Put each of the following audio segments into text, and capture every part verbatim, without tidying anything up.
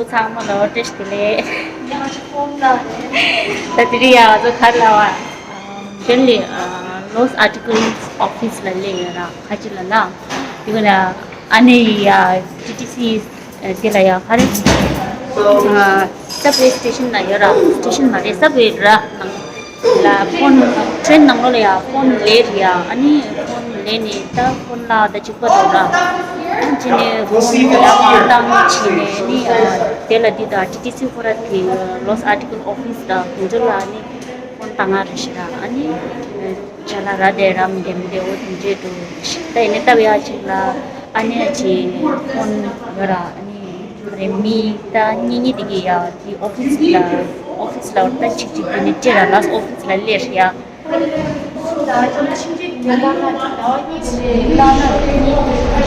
ཚང་མ་ལ་བཀྲ་ཤིས་བདེ་ལེགས། ད་དེ་རིང་ཡ་ང་ཚོ་ག་རེ་ལབ་པ། ཨ། ལོས་ཨར་ཊི་ཀལ་ཨོ་ཕི་སི་ལ་སླེབས་ཡོད་ར། ཁ་ཅིག་ལ་ན། དེ་ག་ན་ཨ་ནེ་ཡ་ཊི་ཊི་སི་དེ་ལ་ཡ་ག་རེ། ཨ། སབ་ཝེ་སི་ཊེ་ཤན་ལ་ཡོད་ར། སི་ཊེ་ཤན་མ་རེད། སབ་ཝེ་ར། ལ་ཕོན། ཊེན་ནང་ལོགས་ལ་ཡ་ཕོན་ལས་རེད་ཡ། ཨ་ནི་ཕོན་ལས་ནས་ད་ཕོན་ལ་ད་གཅིག་པ་འགྲོ་ར། ཨ་ནི་བྱས་ནས་རུམ་ཡར་མར་བཏང་བྱས་ནས་ནི། ཨ། དེ་ལ་འདི་ད་ཊི་ཊི་སི་ཁོ་ར་དེ་ལོས་ཨར་ཊི་ཀལ་ཨོ་ཕི་སི་ད་དེ་ཚོ་ལ་ནི་ཕོན་བཏང་ང་རེད་ཤི་ར། ཨ་ནི་ཅ་ལག་རག་བསྡད་རམ་བསྡད་མི་བསྡད་འོ་དེ་འདྲས་འགྲོ་ཤི། ད་ཡིན་ནའི་ལྟ་བུ་ཡ་གཅིག་ལ་ཨ་ནེ་ཅིག་ཕོན་ཡོད་ར། ཨ་ནི། རེད། མི་ད་གཉིས་གཉིས་དེ་གི་ཡ་དེ་ཨོ་ཕི་སི་ལ། ཨོ་ཕི་སི་ལ་ད་ཅིག་ཅིག་དེ་ནས་སྤྲད་ར། ལོས་ཨོ་ཕི་སི་ལ་སླེབས་ཡ།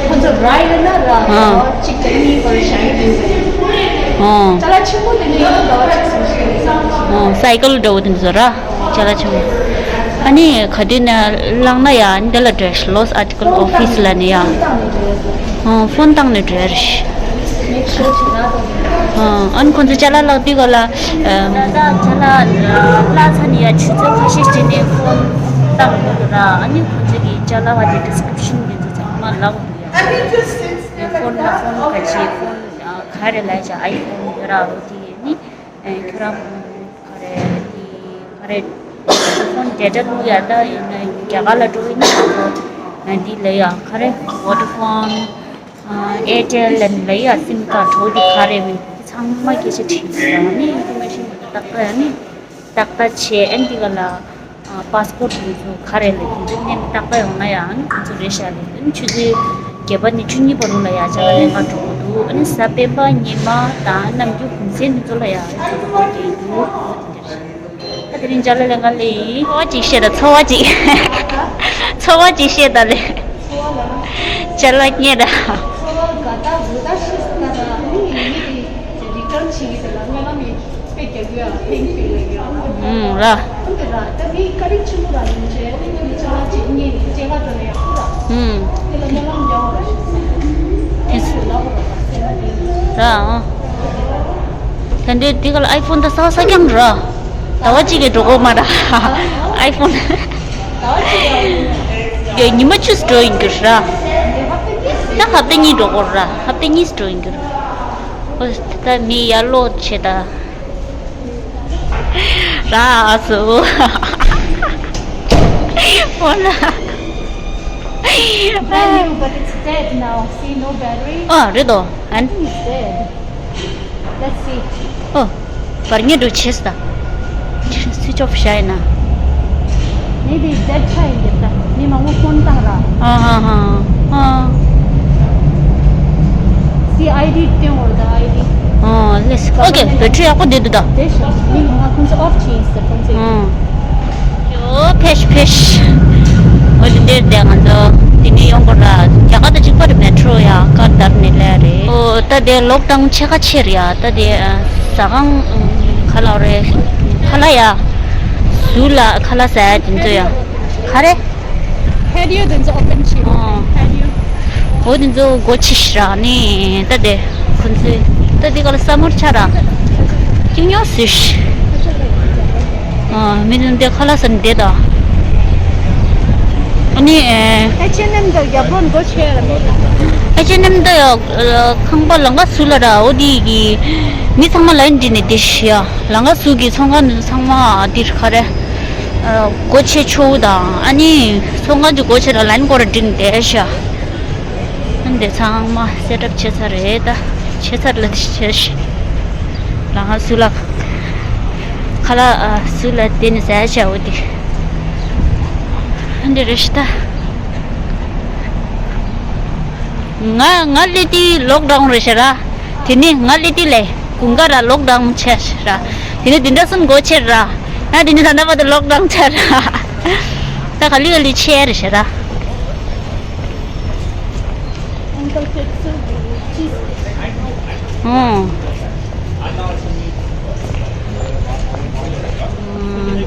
ཁོ་ཚོ་ར་ཡོད་ན་ར་ཨ། གཅིག་དང་གཉིས་བར་བཞག་ཡོད་དུས། ཨ། ཅ་ལག་ཆེན་པོ་དེ་ནས་ཡོད་ན་ཟླ་བ་གཅིག་ཙམ་ཞིག་རེད་བསམ། ཨ། སའི་ཀལ་འདྲ་བོ་དེ་ཚོ་ར། ཅ་ལག་ཆེན་པོ། ཨ་ནི་ག་དུས་ན་བླངས་ན་ཡ་འདི་ལ་འགྲོ་ཤི། ལོས་ཨར་ཊི་ཀལ་ཨོ་ཕི་སི་ལ་ནི་ཡ། ཨ། ཕོན་བཏང་ནས་འགྲོ་ཡ་རེད། ཨ། ཨ་ནི་ཁོང་ཚོ་ཅ་ལག་བརླག་དུས་ག་ལ། ཨ། ད་ཅ་ལག་བརླག་ཚར་ནས་ཡ་ཆུ་ཚོད་ཁ་ཤས་བྱས་ནས་ཕོན་བཏང་དགོས་འདུག་ར། ཨ་ནི་ཁོང་ཚོ་གི་ཅ་ལག་བ་དེ་ཌི་སི་ཀི་རིབ་ཤན་དེ་ཚོ་ཚང་མ་བརླག་འདུག་ཡ། ཕོན་ལ་ཕོན་ག་ཅི་ཕོན་ག་རེ་ལབ་ཡ་ཨའི་ཕོན་ཡོད་ར། འོ་དེ་ནི། ཨེ། ཁྱོད་རང་ག་རེ་དེ་ག་རེ། ཕོན་ཌེ་ཊ་བླུག་ཡ་ད་ཡིན་ན་རྒྱ་གར་ལ་འགྲོ་ཡིན་ན་ང་འདི་ལ་ཡ་ག་རེ་ཝོ་ཌ་ཕོན། ཨ། ཨེར་ཊེལ་ལ་ལ་ཡ་སིམ་ཀར་འགྲོ་དེ་ག་རེ་བས་ཚང་མ་སྐད་ཆ་དྲིས་ཡོད་ནི། ཨིན་ཕོར་མེ་ཤན་ཏག་ཏག་ཡ་ནི་ཏག་ཏག་བྱས། ཨ་ནི་འདི་ག་ལ། ཨ། པཱ་སི་པོར་ཊི་དེ་ཚོ་ག་རེ་ལ་དེ་ཚོ་ནས་ཏག་ཏག་ཡོང་ན་ཡང་ཨ་ནི་ཁོང་ཚོ་རེད་ཤག་ལས། ཨ་ནི་ཆུ་ཚོད་བརྒྱད་པ་ནས་བཅུ་གཉིས་བར་དུ་ལ་ཡ་ཅ་ལག་ལེན་ག་འགྲོ་གི་འདུག་ཨ་ནི་གཟའ་སྤེན་པ་ཉི་མ་དང་ནམ་རྒྱུན་གུང་སེང་དེ་ཚོ་ལ་ཡ་ཨ་ནི་ཚོ་ཚོ་ག་རྒྱག་གི་འདུག་ཨ་ནི་དེ་རེད་ཤག་ད་དེ་རིང་ཅ་ལག་ལེན་ག་སླེབས་ཡིན། ཚོར་བ་ཅིག་བཤད་དང་། ཚོར་བ་ཅིག་ཚོར་བ་ཅིག་བཤད་དང་ལེ། ཅ་ལག་རྙེད་དང་། ཚོར་བ་དགའ་ད་དགོད་ད་ཤི་ད་ད་ནི་ཡིན་ནི་དེ་རི་ཊརན་བྱེད་ཀྱི་དེ་ལ་སྨོན་ལམ་ཡིན། དཔེ་རྒྱག་གི་ཨ། ཐེངས་གཅིག་ལ་ཡོད་ཨ། ཨུམ་ར། ཨ་འདི་ར་ད་མི་ཀ་རིག་ཆེན་པོ་ར་ཡིན་ཅེ་ཨ་ནི་ཀ་རིག་ཅ་ལག་ཅིག་རྙེད་ནས་སྐྱེ་ཁ་འགྲོ་ན་ཡག་པོ་ར། ཨུམ། དེ་ལ་སྨོན་ལམ་རྒྱག་པ་ར་ཞིག་ཟེར། དེ་སུ་ལབ་པ་ར་ཟེར་ན་དེ། ར་ཨ། ད་འདི་འདི་ག་ལ་ཨའི་ཕོན་ད་ས་ས་རྐྱང་ར། ཟླ་བ་གཅིག་གི་འགྲོ་གོ་མ་ར། ཨའི་ཕོན། ཡ་ཉི་མ་བཅུ་འགྲོ་ཡིན་གྱི་ར། ད་ཧབ་ཏ་གཉིས་འགྲོ་གོ་ར། ཧབ་ཏ་གཉིས་འགྲོ་ཡིན་གྱི་ར། ཨོ་ད་མི་ཡར་ལོག་བྱེད་ད། ར་ཨ་སུ། ཨོ་ན། Brand new, but it's dead now. See, no battery. ཨ་རེད་དོ། ཨན། It's dead. Let's see. ཨོ། བར་ཉེ་འགྲོ་བྱེད་ད། སུའིཆ་ཨོཕ་བྱས་ན། Maybe dead ཆགས་ཡིན་གྱི་ད། མི་མང་པོ་ཕོན་བཏང་ར། ཨ་ཧ་ཧ། ཨ། See, I D སྟོན་འོར་ད་I D. ཨ་ལེས། ཨོ་ཀེ། བེ་ཊི་རི་ཡག་པོ་བསྡད་འདུག་ད། བསྡད་ཤག་མི་མང་པོ་ཁོང་ཚོ་ཨོཕ་བྱས་ཡིན་ཟེར་ཁོང་ཚོས། ཨ། ཡོ་ཕེཤ་ཕེཤ། འོ་དེ་འདིར་བསྡད་ང་ཚོ་དེ་ནས་ཡོང་དགོས་ར། རྒྱ་གར་དང་གཅིག་པ་རེད། མེ་ཊོ་ཡ་ཀར་བརྡར་ནས་སླེབས་རེད། ཨོ་ད་དེ་ལོག་ཌའུན་ཕྱེད་ཀ་ཕྱིར་ཡ། ད་དེ་ཟ་ཁང་ཁ་ལག་རེད། ཁ་ལག་ཡ། ཟུར་ལ་ཁ་ལག་ཟ་ཡ་དེ་ཚོ་ཡ། ག་རེ། Patio དེ་ཚོ་ཨོ་པན་བྱས། ཨོ། Patio། འོ་དེ་ཚོ་སྒོ་ཕྱེ་ཤི་ར་ནི་ད་དེ་ཁོ་ཚོས་ད་དེ་ག་ལ་སམ་མར་ཆགས་ར། ཅིག་ཉོ་སུ་ཤི། ཨ་མི་དེ་འདི་ཁ་ལག་ཟ་ནི་བསྡད་ད། ཨ་ནི་ཨེ། H and M དང་རྒྱབ་ལོགས་སྒོ་ཕྱེ་ཡ་ར་མེད་ད། H and M དང་ཡ་ཁང་པ་ལམ་ཁ་ཟུར་ལ་ར། འོ་དེ་གི་མི་ཚང་མ་ལའིན་བསྒྲིགས་ནས་བསྡད་ཤི་ཡ། ལམ་ཁ་ཟུར་གི་ཚོང་ཁང་ཚང་མ་འདིར་ག་རེ། སྒོ་ཕྱེ་ཆོག་དང་ཨ་ནི་ཚོང་ཁང་གི་སྒོ་ཕྱེ་ར་ལའིན་སྐོར་ར་བསྒྲིགས་ནས་བསྡད་ཤི་ཡ། འདི་ཚང་མ་སེ་ཊབ་བྱས་ཚར་རེད་ད། བྱས་ཚར་ལ་དེ་བྱས་ཤི། ལམ་ཁ་ཟུར་ལ། ཁ་ལག་ཨ་ཟུར་ལ་དེ་ནི་ཟ་བྱ་འོ་དེ། འདི་རེད་ཤི་ད། ང་ང་སླེབས་དུས་ལོག་ཌའུན་རེད་ཤི་ར། དེ་ནི་ང་སླེབས་དུས་ལས་དགུན་ཁ་ར་ལོག་ཌའུན་བྱས་ཤི་ར། དེ་ནི་དེ་འདྲ་གསུམ་སྒོ་ཕྱེ་ར། ཡང་དེ་ནི་ད་ལྟ་བར་དུ་ལོག་ཌའུན་བྱས་ར། ད་ག་ལེ་ག་ལེ་ཕྱེ་རེད་ཤི་ར། Uncle fix the cheese. ཨོ། ཨ་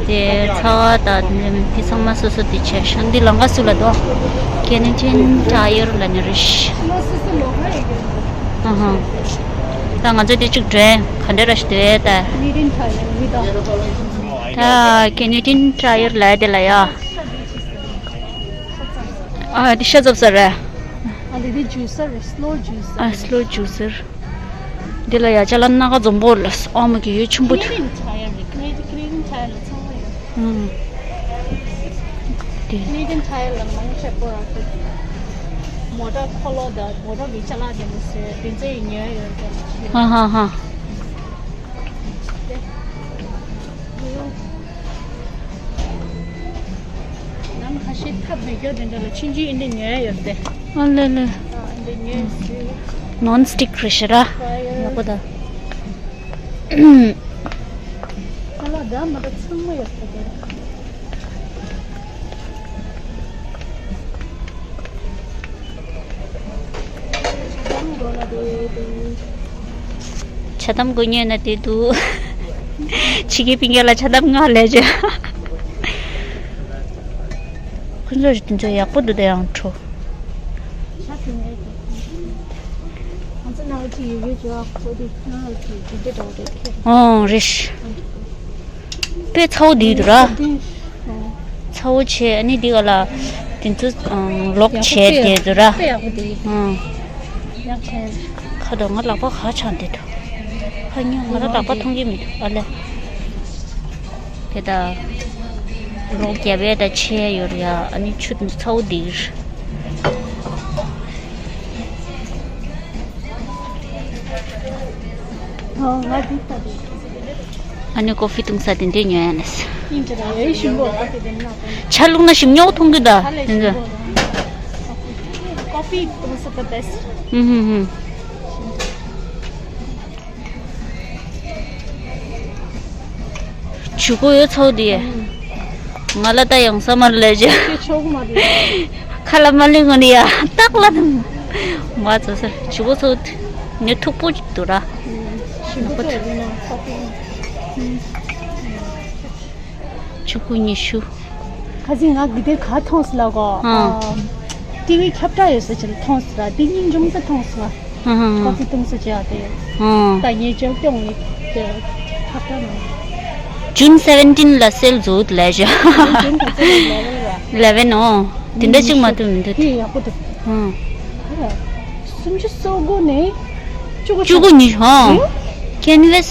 དེ་ཚ་བ་དང་དེ་ཚང་མ་སོ་སོ་དེ་བྱས་ཤག་འདི་ལམ་ཁ་ཟུར་ལ་འདུག Canadian Tire ལབ་ནི་རེད་ཤག་ཨ་ཧ། ད་ང་ཚོ་དེ་གཅིག་འགྲོ་ཡིན། ག་འདྲ་ར་ཞིག་འདུག་ད། Canadian Tire ཡོད་ད། ད་Canadian Tire ལ་དེ་ལ་ཡ། ཨ་དེ་ཤ་ཚབ་ས་རེད། ཨ་དེ་དེ་ཇུ་སར་རེད། སི་ལོ་ཇུ་སར། ཨ་སི་ལོ་ཇུ་སར། འདི་ལ་ཡ་ཅ་ལག་སྣ་ཁ་འཛོམས་པོ་ལ་ཨོ་མ་གི་ཡོད་ཆེན་པོ་འདུག Canadian Tire རེད། Canadian Canadian Tire ལ་ཚང་མ་ཡོད། ཨང་། དེ། Canadian Tire ལ་མང་ཆེ་བོ་ར་དེ། མོ་ཊ་འཁོར་ལོ་དང་མོ་ཊ་གི་ཅ་ལག་དེ་མོ་ཟེར་དེ་ཚོ་ཡི་ཉོས་ཡོད་དེ། ཧ་ཧ་ཧ། ནམ་ཁ་ཤས་ཐབས་མེད་རྒྱུ་དེ་འདྲ་ལ་ཆུང་ཆུང་ཨིན་དེ་ཉོས་ཡོད་དེ། ཨ་ལེ་ལེ། ཨ་ཨིན་དེ་ཉོས་ཟེར། Non stick རེད་ཤག་ར། ཡག་པོ་ད། ཁ་ལག་འདྲ་མི་འདྲ་ཚང་མ་ཡོད་པ་རེད། ཆ་དམ་གོ་ཉན་ན་དེ་འདུག་ཕྱི་རྒྱལ་ཕི་རྒྱལ་ལ་ཆ་དམ་ང་ལས་བྱ། ཁོ་ཚོ་དེ་ཚོ་ཡག་པོ་འདུག་ད་ཡང་འཕྲོ། ཨོ་རེད། དཔེ་ཚ་བོ་འདི་འདུག་ར། ཚ་བོ་བྱས་ཨ་ནི་འདི་ག་ལ་དེ་ཚོ་ལོག་བྱས་དེ་འདུག་ར། ཁ་དོག་ང་ལག་པ་ག་ཆགས་འདི་འདུག་ཧ་ཉོ་ང་ལ་ལག་པ་མཐོང་གི་མི་འདུག་ཨ་ལེ། དེ་ད་ལོག་རྒྱབ་པའི་ད་ཆས་ཡོད་ར་ཡ། ཨ་ནི་ཆུ་ཚ་བོ་འདི་ར། ཨ་ནི་ཀོ་ཧྥི་བཏུང་ས་དེ་འདྲས་ཉོ་ཡ་ལས། ཆ་བླུགས་ན་ཞིམ་ཉོག་མཐོང་གི་ད་དེ་ཚོ། ཨུ་ཧུ་ཧུ། ཇུས་གོ་ཡོད་ཚོགས་དེ། ང་ལ་ད་ཡང་ས་མར་ལས་བྱ། ཁ་ལ་མ་ལུས་ངོ་ནི་ཡ་སྟག་ལ་དང་། མ་ཚོ་ས་ཇུས་གོ་ཚོགས་དེ་ཐུག་པོ་འདུག་ར། ཆུ་ཁུ་ཉི་ཤུ། ཁ་སང་ང་གི་དེ་ག་མཐོང་སོང་ལ་གོ། ཨ། ཊི་ཝི་ཁྱབ་བསྒྲགས་ཡོད་ས་ཅིག་ལ་མཐོང་སོང་ར། དེ་སྙིང་རྗེ་མོ་ས་མཐོང་སོང་ང་། ཨ་ཧ་ཧ། ཀོ་ཧྥི་བཏུང་ས་ཅིག་ཨ་དེ། ཨ། ད་ངས་ཅོག་སྐྱོང་ངས་དེ་ཁྱབ་བསྒྲགས་ནང་། June seventeen ལ་སེལ་འཛུགས་ལས་བྱ། June seventeen eleven ར། eleven ཨོ། དེ་འདྲ་ཅིག་མ་གཏོགས་མི་འདུག་དེ་ཡག་པོ་འདུག་ཨ། སུམ་ཅུ་སོ་དགུ་ནས་བཅུ་དགུ། བཅུ་དགུ་ཉི་ཤུ་ཧོ། Canvas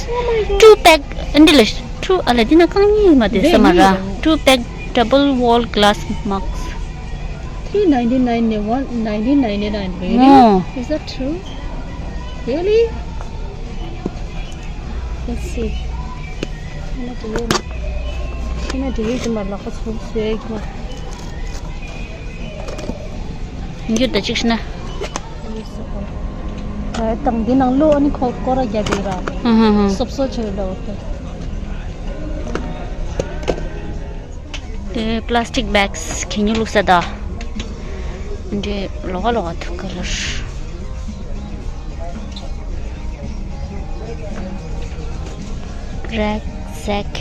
two pack ཨ་འདི་ལ་two ཨ་ལ་འདི་ན་རྐང་གཉིས་མ་དེ་ས་མ་ར། Two pack double wall glass mugs. Three ninety nine ནས one nineteen ninety nine really? ཨོ། Is that true? Really? Let's see. ཁྱེད་ན་དེ་ཡོད་ན། ཁྱེད་ན་དེ་ཡོད་ཀྱི་མ་ལག་པ་ཚུགས་བཟོས་ཀྱི་མ། འགྱུར་ད་ཅིག་ཤི་ན། དང་འདི་ནང་བླུགས་ཨ་ནི་ཁོ་སྐོར་ར་རྒྱག་གི་ར། ཧུ་ཧུ་ཧུ། སོབ་སོབ་བྱས་ལོ། དེ་plastic bags གད་སྙིགས་བླུགས་ས་ད། འདྲེ་ལོག་ག་ལོག་ག་ཐུག་ག་ལར། Rucksack.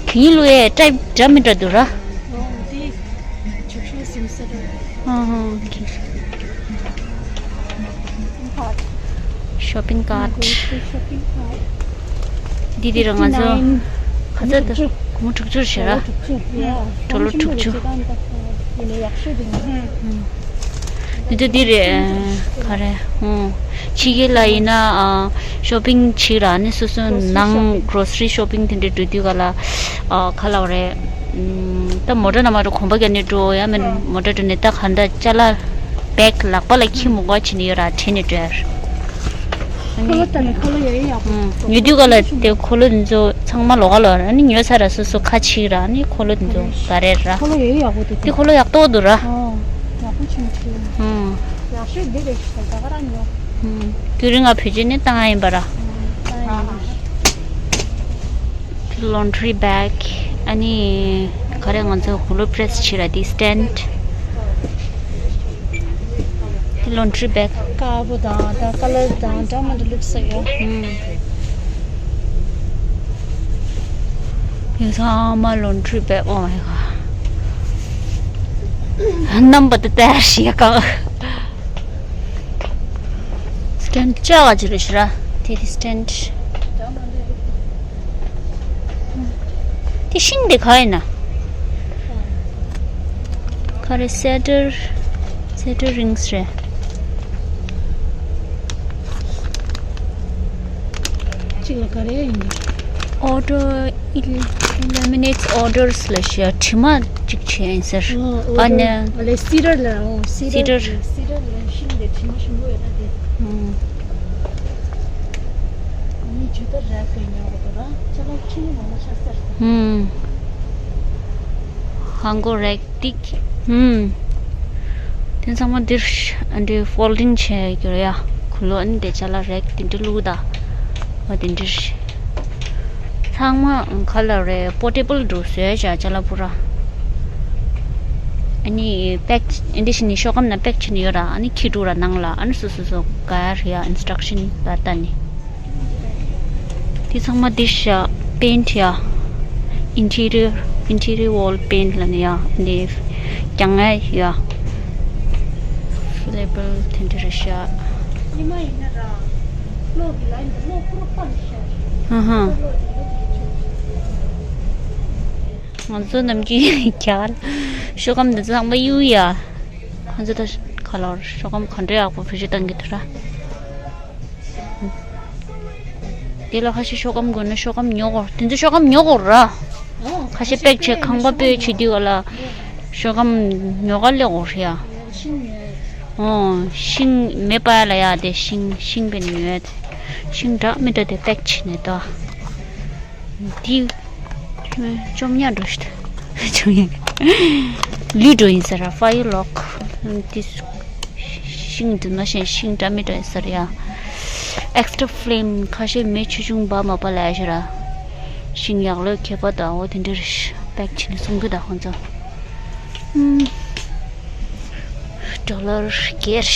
གད་སྙིགས་བླུགས་ཡས་ཊའིབ་འདྲ་མི་འདྲ་འདུག་ར། ཨོ་དེ་ཆུ་ཤུགས་སིམ་སར། ཨ་ཧ། Shopping cart. འདི་འདི་ར་ང་ཚོ་ག་ཚོད་འདུག་སྒོར་མོ་དྲུག་ཅུ་རེད་ཤག་ར། གྲོ་ལོ་དྲུག་ཅུ། འདི་ཚོ་འདི་རེད། ག་རེ། ཨོ། ཕྱི་རྒྱལ་ལ་ཡིན་ན་ཨ་ཤོ་པིང་བྱེད་ར་ནི་སོ་སོ་ནང་གྲོ་སི་རི་ཤོ་པིང་དེ་འདྲ་འགྲོ་དུས་ག་ལ་ཨ་ག་ལབ་རེད། ད་མོ་ཊ་ནང་མ་འགྲོ་གོམ་པ་རྒྱག་ནས་འགྲོ་ཡ་མེད་མོ་ཊ་འགྲོ་ནས་ད་ག་འདྲ་ཅ་ལག་བེག་ལག་པ་ལ་ཁྱི་མུག་པ་བྱེད་ནས་ཡོད་ར་དྲན་ནས་འགྲོ་ཡ། ཁོ་ལོ་ལྟ་ནས་ཁོ་ལོ་ཡ་ཡི་ཡག་པོ། ཉོ་དུས་ག་ལ་དེ་ཁོ་ལོ་འདི་ཚོ་ཚང་མ་ལོག་ག་ལོག་ར་ནི་ཉོས་ཚར་ར་སོ་སོ་ཁ་ཕྱིས་ར་ནི་ཁོ་ལོ་འདི་ཚོ་ག་རེ་ར། ཁོ་ལོ་ཡ་ཡི་ཡག་པོ་འདུག་དེ་ཁོ་ལོ་ཡག་ཏོག་འདུག་ར། ཨོ། ཡག་པོ་ཆེན་ཆེ། ཡག་ཤོས་འདི་རེད་ཤག་ད་ག་རང་ཉོ། དེ་རིང་ང་བེད་སྤྱོད་ནི་བཏང་ཡ་ཡིན་པ་ར། Laundry bag ཨ་ནི་ག་རེ་ང་ཚོ་གུ་ལོ་པྲེ་སི་བྱེད་ར་དེ་སི་ཊེན་ཌི། དེ་ལོན་ཌི་རི་བེག་དཀར་པོ་དང་ད་ཀ་ལར་དང་འདྲ་མི་འདྲ་བླུགས་ས་ཡོད། ཨུམ། ཡིན་ཚང་མ་ལོན་ཌི་རི་བེག། ཨོ་མའི་གོཌ། རྣམ་པ་དེ་ལྟར་ཞིག་གང་། སི་ཊེན་ཌི་ཅག་ག་ཅི་རེད་ཤི་ར། དེ་དེ་སི་ཊེན་ཌི། དེ་ཤིང་དེ་ག་ཡིན་ན། ག་རེ། སེ་ཌར། སེ་ཌར་རིང་སི་རེད། གཅིག་ལ་ག་རེ་ཡིན་གྱི། ཨོ་ཌར། Eliminates odors ལ་ཞེས་དྲི་མ་གཅིག་བྱས་ཡིན་ཟེར། ཨོ། ཨ་ནི། ཨ་ལེ། སི་ཌར་ལ། ཨོ། སི་ཌར། སི་ཌར། སི་ཌར་ལ་ཤིང་དེ་དྲི་མ་ཞིམ་པོ་ཡོད་ན་དེ། ཨང་། ངའི་ཇུ་ཏར་རག་གི་ཉོ་གི་འདུག་ར། ཅ་ལག་ཁྱི་ནི་མང་པོ་ཆགས་ཚར་སོང་། ཧུམ། ཧང་གོ་རེག་ཏིག། ཧུམ། དེ་ཚང་མ་འདིར་ཨ་འདྲའི་ཕོལ་ཌིང་བྱས་ཡོད་ཡ། གུ་ལོ་ཨ་ནི་དེ་ཅ་ལག་རེག་དེ་འདྲ་བླུགས་ད། འོ་དེ་འདྲ་རེད། ཚང་མ་ག་ལ་རེད། པོར་ཊེ་བལ་འདྲ་བཟོས་བྱས་ཅ་ལག་པུ་ར། ཨ་ནི་པེག་ཨ་འདི་བཞིན་ནི་ཤོག་སྒམ་ནང་པེག་བྱས་ནས་ཡོད་ར། ཨ་ནི་འཁྱེར་འགྲོ་ར་ནང་ལ། ཨ་ནི་སོ་སོ་སོ་ག་རེ་ཡ་ཨིན་སི་ཊྲག་ཤན་ལ་ལྟ་ནས། དེ་ཚང་མ་འདི་ཤ་པེན་ཊི་ཡ། ཨིན་ཊི་རི་ཡར། ཨིན་ཊི་རི་ཝོལ་པེན་ཊི་ལ་ནི་ཡ། འདི་རྐྱང་ངེ་ཡ། ཕི་ལེ་བལ་དེ་འདྲ་རེད་ཤག་ཉི་མ་ཡིན་ན་ར། གློག་གི་ལ་ཡིན་གློག་ཁུར་པ་ནི་ཤག་ཧ་ཧ། གློག་དེ་འདྲ་དེ་འདྲ་ཆུ། ང་ཚོ་ནམ་རྒྱུན་རྒྱ་གར་ཤོག་སྒམ་འདི་ཚང་མ་གཡུག་ཡ། ང་ཚོ་ད་ག་ལོར་ཤོག་སྒམ་ག་འདྲ་ཡག་པོ་བེད་སྤྱོད་གཏང་གི་འདུག་ར། དེ་ལ་ཁ་ཤས་ཤོག་སྒམ་དགོས་ན་ཤོག་སྒམ་ཉོ་དགོས། དེ་ཚོ་ཤོག་སྒམ་ཉོ་དགོས་ར། ཨོ། ཁ་ཤས་པེག་བྱས་ཁང་པ་སྤོས་བྱེད་དུས་ག་ལ་ཤོག་སྒམ་ཉོ་ག་སླེབས་དགོས་རེད་ཡ། ཤིང་ཉོས། ཨོ། ཤིང་མེ་སྤར་ལ་ཡ་དེ་ཤིང་ཤིང་པེ་ནི་ཉོས་དེ། ཤིང་འདྲ་མི་འདྲ་དེ་པེག་བྱས་ནས་ད། འདི་བཅོམ་ཡག་འགྲོ་ཤི། བཅོམ་ཡག་ལུས་འགྲོ་ཡིན་ས་ར། ཕ་ཡར་ལོག་འདི། ཤིང་འདི་ནང་བཞིན་ཤིང་འདྲ་མི་འདྲ་ཡིན་ས་ར་ཡ། ཨེག་སི་ཊྲ་ཕི་ལེམ་ཁ་ཤས་མེ་ཆུང་ཆུང་འབར་མ་འབར་ལ་ཡ་ཤི་ར། ཤིང་ཡག་ལོས་ཁྱད་པར་དང་འོ་དེ་འདྲ་རེད། པེག་བྱས་ནས་སོང་གི་ད་ཁོང་ཚོ། ཨུམ། ཌོ་ལར་བརྒྱད།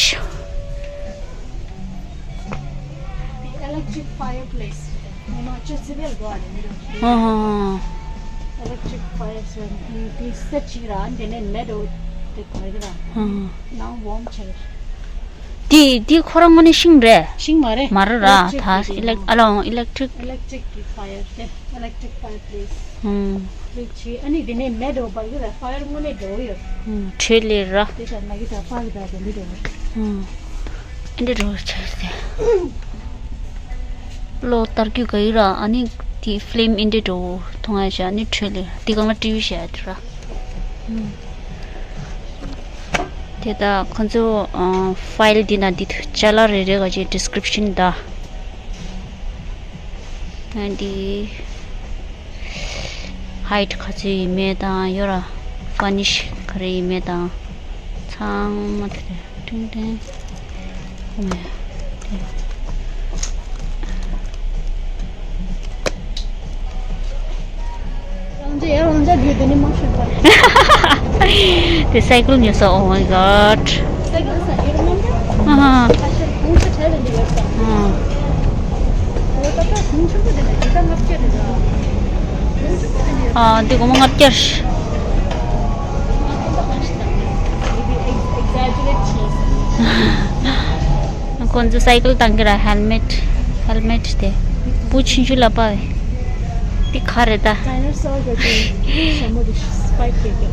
The electric fireplace. ཉི་མ་བཅུ་ཚེ་བེལ་གོ་ཨ་ནི་མི་རུ། ཧ་ཧ་ཧ། Electric fire. དེ་སེ་ཊི་གཅིག་ར། དེ་ནས་མེ་དོ་དེ་གོ་གི་ར། ཧ་ཧ། ནང་ཝོམ་ཆེ། དེ་དེ་ཁོ་རང་དངོས་གནས་ཤིང་རེད། ཤིང་མ་རེད། མ་རེད་ར། ད་ཨི་ལེག་ཨ་ལོང་ཨི་ལེག་ཊི་རིག་ཨི་ལེག་ཊི་རིག་གི་ཕ་ཡར་དེ། Electric fireplace. ཧུམ། ལིག་ཆེ། ཨ་ནི་དེ་ནས་མེ་འགྲོ་བ་ཡོད་ལ། ཕ་ཡར་དངོས་གནས་འགྲོ་ཡོད། ཧུམ། བྲོས་ལེ་ར། དེ་ལྟར་ན་གི་ད་ཕ་གི་ད་དེ་འདི་འགྲོ། ཧུམ། ཨེ་འདྲ་འགྲོ་ཆེ་སེ། གློག་ལྟར་རྒྱུ་ག་ཡི་ར། ཨ་ནི་དེ་ཕི་ལེམ་ཨེ་འདྲ་འགྲོ་མཐོང་ཡ་བྱ། ཨ་ནི་བྲོས་ལེ། དེ་སྒང་ལ་ཊི་ཝི་བཞག་ཡ་དེ་ར། ཧུམ། དེ་ད་ཁོ་ཚོ་ཨ་ཕ་ཡལ་འདི་ན་འདི་ཅ་ལག་རེ་རེ་ག་ཅིག་ཌི་སི་ཀི་རིབ་ཤན་ད། ཨ་འདི་ཧའིཊ་ག་ཚོད་ཡིན་མེད་དང་། ཡོད་ར། ཕར་ནིཤ་ག་རེ་ཡིན་མེད་དང་། ཚང་མ་དེ་རེད། ཀྲིང་ཀྲིང་། ཨོ་མ་ཡ། དེ། དེ་སའི་ཀལ་ཉོས་སོང་། Oh my god. སའི་ཀལ་ས་ཡོད་མ་འདྲ། ཨ་ཧ། ཨ་ཤ་ཁོང་ཚོ་བྲལ་ལ་འདི་ཡོད་ས། ཨ། ཡོད་ད་ད་ཁོང་ཆུང་པོ་དེ་ནས་འདི་ད་ལྔ་བརྒྱ་རེད་ད། ཁོང་ཆུང་པོ་དེ་ནས། ཨ། འདི་སྒོར་མོ་ལྔ་བརྒྱ། Maybe exaggerate བྱས། ཁོང་ཚོ་སའི་ཀལ་བཏང་གི་ར། ཧེལ་མེཊ། ཧེལ་མེཊ་དེ་བུ་ཆུང་ཆུང་ལ་པ་བས། དེ་ག་རེད་ད། ཌའི་ནོ་སོར་གི་དེ་ཞྭ་མོ་དེ་སི་པའིཀ་གི་དེ།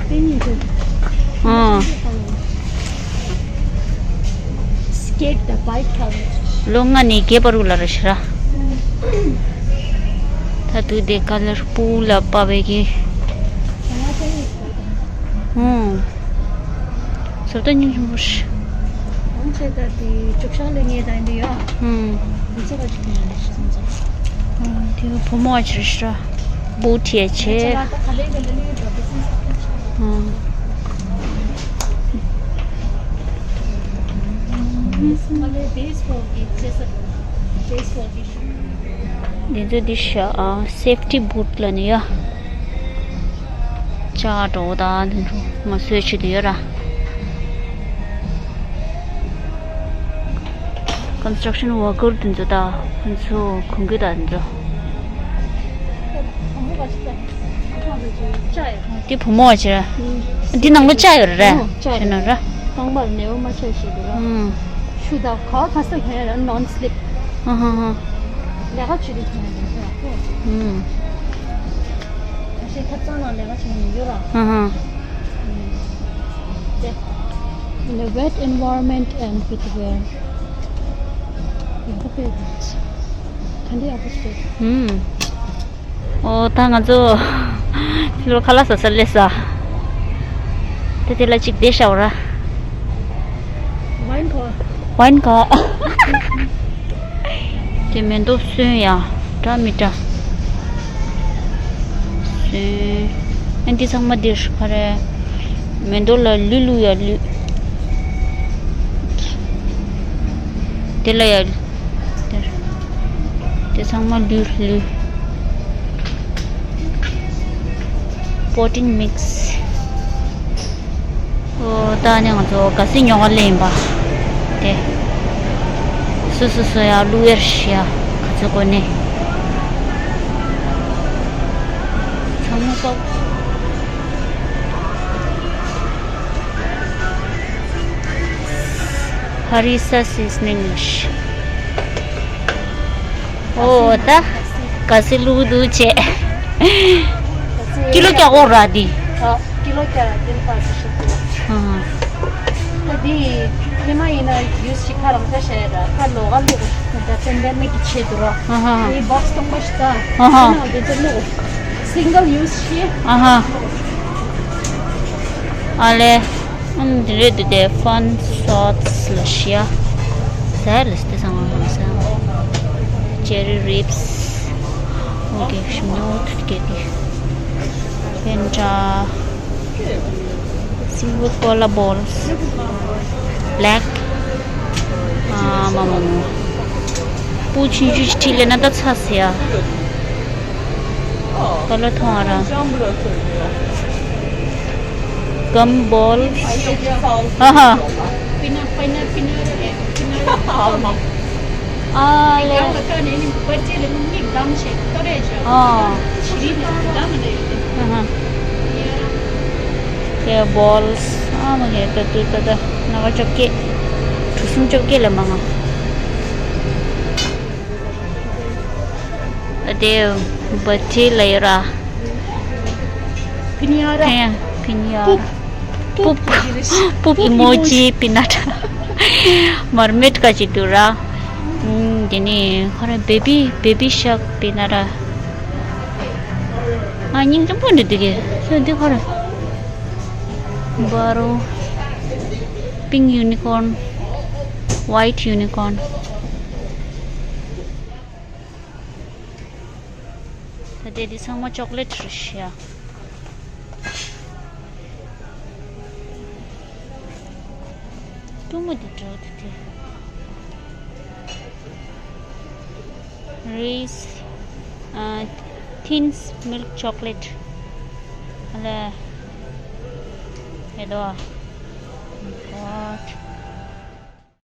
དེ་གཉིས་དེ། ཨང་། སི་ཀེཊ་དང་པའིཀ་ཁ་བའི། ལོ་ལྔ་ནས་བརྒྱད་བར་ལ་རེད་ཤག་ར། ད་དུང་དེ་ཀ་ལར་སྤུ་ལ་པ་བས་གི། ཧུམ། བཟོ་ལྟ་སྙིང་རྗེ་མོ་ཞིག་ཨང་། ཆེ་ད་དེ་ཅུག་ཤང་ལས་ངེས་དང་འདི་ཡོད། ཧུམ། འདི་ཚོ་ག་ཅིག་ཡོད་ནི་ཤི་ཙང་ཙང་། ཨང་། དེ་བུ་མོ་ཨ་ཅིག་རེད་ཤག་ར། བུ་ཁྲིད་ཡ་ཆེ། ཆེ་ད་ད་ག་ལས་ག་ལས་ལས་ད་བུ་སེམས་ས་ཁ་ཆེ། ཧུམ། ང་ལས་བེ་སི་བོལ་གི་ཆེ་ས་བེ་སི་བོལ་གི། འདི་ཚོ་འདི་ཤ་ཨ་སེབ་ཊི་བུཊ་ལ་ནི་ཡ། ལྕགས་འགྲོ་ད་འདི་ཚོ་ང་བཟོས་བྱེད་དུ་ཡོད་ར། ཀོན་སི་ཊྲག་ཤན་ཝར་ཀར་འདི་ཚོ་ད་ཁོང་ཚོ་གོན་གི་ད་འདི་ཚོ། འདི་བུ་མོ་བ་ཅིག་ར། འདི་ནང་ལོ་ལྕགས་ཡོད་རེད། ཨོ་ལྕགས་ཡོད་རེད། རྐང་པར་ནད་པ་མ་ཆགས་ཤིག་འདུག་ར། ཤུ་ད་ག་བ་ག་ས་ག་ཡ་ར་ནོན་སི་ལིབ། ལས་ཀ་བྱེད་དུས་ག་ཡ་ར་ཁོ། ད་ཤེས་ཐབ་ཚང་ནང་ལས་ཀ་བྱེད་ནས་ཡོད་ར། In a wet environment and with wear. ཡག་པོ་སྤེལ་འདུག་ད་འདི་ཡག་པོ་སྤེལ། ཨོ་ད་ང་ཚོ་ཕི་ལོ་ཁ་ལག་ཟ་ས་སླེབས་ས། དེ་དེ་ལ་གཅིག་བསྡད་ཤག་ར། ཝའིན་ག་ཝའིན་ག་དེ་མེ་ཏོག་སོན་ཡ། འདྲ་མི་འདྲ། སོན། ཨ་འདི་ཚང་མ་འདིར་ག་རེ། མེ་ཏོག་ལ་ལུད་བླུགས་ཡ་ལུད། དེ་ལ་ཡ། དེ་ཚང་མ་ལུད་ལུད། པོ་ཊིང་མིག་སི། ཨོ་ད་ནི་ང་ཚོ་ག་སི་ཉོ་ག་ལེན་པ། དེ། སོ་སོ་སོ་ཡ་ལུ་ཝེར་ཤི་ཡ་ག་ཚོད་གོ་ནི། ཚང་མ་པོ། Harissa seasoning ཨོ་ད། ག་སི་བླུག་འདུག་བྱས། ཀི་ལོ་བརྒྱ་འོ་ར་འདི། ཀི་ལོ་བརྒྱ་དེ་ལ་ཕར་ཞིག་ཞིག་འདུག་ད་འདི་ཧེ་མ་ཡིན་ན་ཡུས་ཤིག་ཁ་རང་ཆ་བྱས་ར་ཁ་ལོ་ག་བླུག་ད་པེན་ཌེ་མིག་གི་ཆེད་དུ་ར། ཨ་ཧ། འདི་བོག་སི་སྟོང་པ་ཞིག་ད། ཨ་ཧ། ཁ་ནང་དེ་ཚོ་བླུག་སིང་གལ་ཡུས་ཤིག་ཨ་ཧ། ཨ་ལེ། ཨམ་དེ་རེད་དེ་དེ་ཕན་སོ་སི་ལ་ཤི་ཡ། ཟ་ལ་སྟེ་སང་ང་ཟ། ཅེ་རི་རིབ་སི། ཨོ་ཀེ་ཤིམ་ཉོ་ཐུད་ཀེ་དེ། ཕན་ཏྲ། སིལ་ཝར་ཀོ་ལ་བོལ་སི། བྷེ་ལེག་ཨ་མ་མ་མ། སྤུ་ཆུང་ཆུང་ཞིག་ཁྲིད་ལས་ན་ད་ཚ་ཟེར་ཡ། ཀ་ལ་ཐོང་ཨ་ར། གམ་བོལ། ཨ་ཧ། ཨ་ལེ། ཨ། ཨ་ཧ། དེ་བོལ། ཨ་མ་གེ་ད་དུ་ད་ད་ན་ག་བཅོ་བརྒྱད། གྲུ་གསུམ་བཅོ་བརྒྱད་ལས་མང་ང་། དེ་བ་ཏི་ལ་ཡོད་ར། ཕི་ནི་ཡ་ར། ཕི་ནི་ཡ་ར། པུབ། པུབ་ཨི་མོ་ཇི་པི་ནཊ། མར་མེད་ཀ་ཅིག་འདུག་ར། དེ་ནས་ཁོ་ར་བེ་བི་བེ་བི་ཤག་པི་ནཊ་ར། ཨ་སྙིང་རྗེ་པོ་འདྲ་འདུག་གས། ཁྱོད་འདི་ཁོ་ར། བ་རོ། པིང་ཡུ་ནི་ཀོརན། ཝའིཊ་ཡུ་ནི་ཀོརན། ད་དེ་འདི་ཚང་མ་ཅོག་ལེཊ་རེད་ཤག་ཀྲུང་མ་འདི་འགྲོ་དུ་དེ། རིས། ཨ། ཐིན་མིལཀ་ཅོག་ལེཊ། ཨ་ལས། ཡ་དོ། God.